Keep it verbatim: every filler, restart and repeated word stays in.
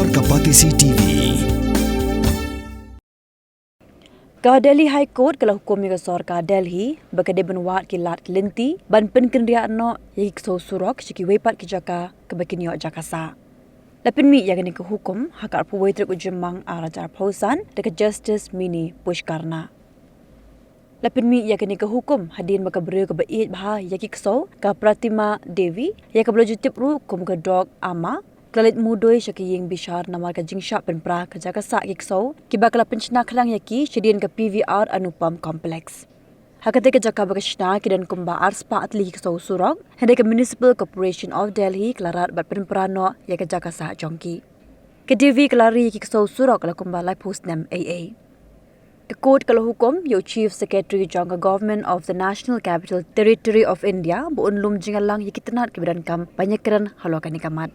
Ka Batesi T V. Ka Delhi High Court ka la hukum ïa ka sorkar Delhi ba ka dei ban wad ki lad ki lynti ban pynkynriah noh ïa ki ksew surok sha kiwei pat ki jaka kaba kin ïoh jaka sah. La pynmih ïa kane ka hukum ha ka arphew wei tarik u Jymmang ar hajar arphew san da ka Justice Mini Pushkarna. La pynmih ïa kane ka hukum hadien ba ka briew kaba ïeit bha ïa ki ksew, ka Pratima Devi, ïa kaba la ju tip ruh kum ka Dok Ama, ka la leit mudui sha ka ïing bishar namar ka jingshah pynpra ka jaka sah ki ksew kiba ka la pynshna khnang ïa ki shadien ka P V R Anupam Complex. Ha katei ka jaka ba ka shna ki don kumba arspah tylli ki ksew surok, hynrei ka Municipal Corporation of Delhi ka la rat bad pynpra noh ïa ka jaka sah jong ki. Ka Devi ka la ri ïa ki ksew surok la kumba laiphew snem eiei. Ka court ka la hukum ïa u Chief Secretary jong ka Government of the National Capital Territory of India ba un lum jingïalang ïa ki tnat kiba donkam ban ïakren halor kane ka mat.